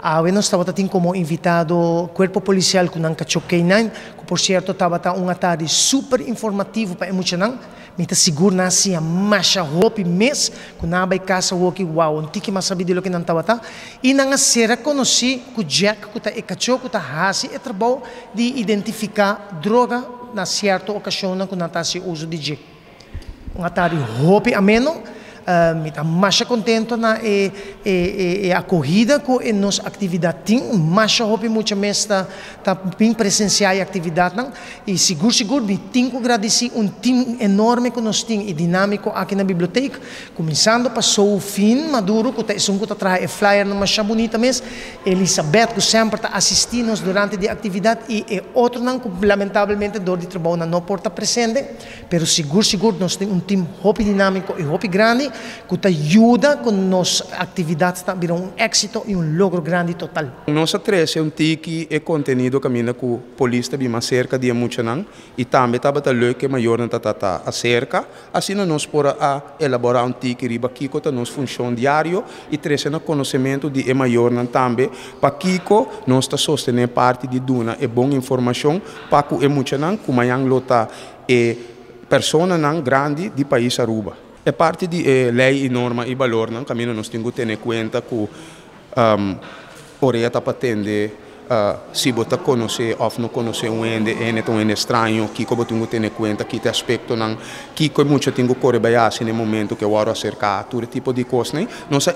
Awe nos tabatin komo invitado Kuerpo Polisial ku nan kachó K9, ku por sierto tabata un atardi super informativo pa e muchanan. Mi ta sigur nan a siña masha hopi mes ku nan a bai kas awoki, wow, un tiki mas sabí di loke nan tabata. I nan a sera konosí ku Jack ku ta e kachó ku ta hasi e trabou di identifiká droga na sierto okashonnan ku nan ta hasi uso di dje. Un atardi hopi ameno. Mi ta masha contento na e e acogida cu e nos actividad tin. Masha hopi mucha mes ta ta bin presencia e actividadnan. Y sigur sigur mi tin cu gradici un team enorme cu nos tin y dinamico aki na biblioteek. Cuminsando pa Soufin Maduro cu ta esun cu ta traha e flyernan masha bunita mes. Elisabeth cu semper ta asisti nos durante di actividad y e otronan cu lamentablemente door di trabounan no por ta presente. Pero sigur sigur nos tin un team hopi dinámiko i hopi grandi ku ta yuda ku nos aktividat ta bira un éksito i un logro grandi total. Nos a trese un tiki e kontenido kaminda ku polis ta bin mas serka di e muchanan i tambe tabata leuk ku e mayornan ta ta aserka. Asina nos por a elaborá un tiki riba kiko ta nos funshon diario i trese na konosementu di e mayornan tambe pakiko nos ta sostené parti di duna e bon informashon pa ku e muchanan ku mañan lo ta e personanan grandi di pais Aruba. E parti di e ley y norma y balornan caminda nos tin cu tene cuenta cu orea ta pa tende si bo ta conoce of no conoce un hende, e hende ta un hende extraño, kico bo tin cu tene cuenta, ki ta e aspectonan, kico e mucha tin cu core bay haci na e momento cu e worde acerca, tur e tipo di cosnan. Nos a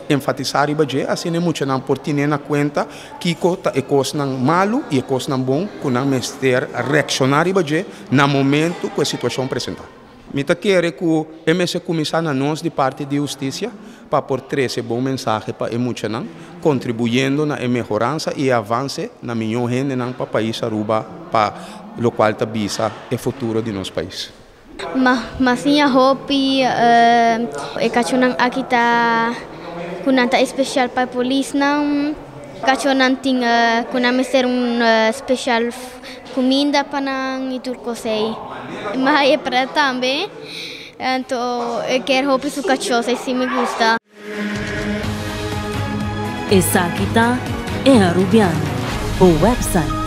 enfatisa riba dje asina e muchanan por tine na cuenta Kiko ta e kosnan malu i e kosnan bon ku nan mester reakshoná riba dje na momentu ku e situashon presentá? Mi ta kere ku e mester kuminsá na nos di parti di hustisia pa por trese bon mensahe pa e muchanan, kontribuyendo na e mehoransa i e avanse na mihó hendenan pa pais Aruba pa lokual ta bisa e futuro di nos pais. Ma siña hopi e kachonan aki ta ku nan ta espesial pa e polisnan. Kachonan tin ku nan mester un spesial kuminda pa nan i tur kos ei. Ma e pret tambe, anto e kier hopi su kachos, esei mi gusta. Esaki ta E Arubiano, bo website.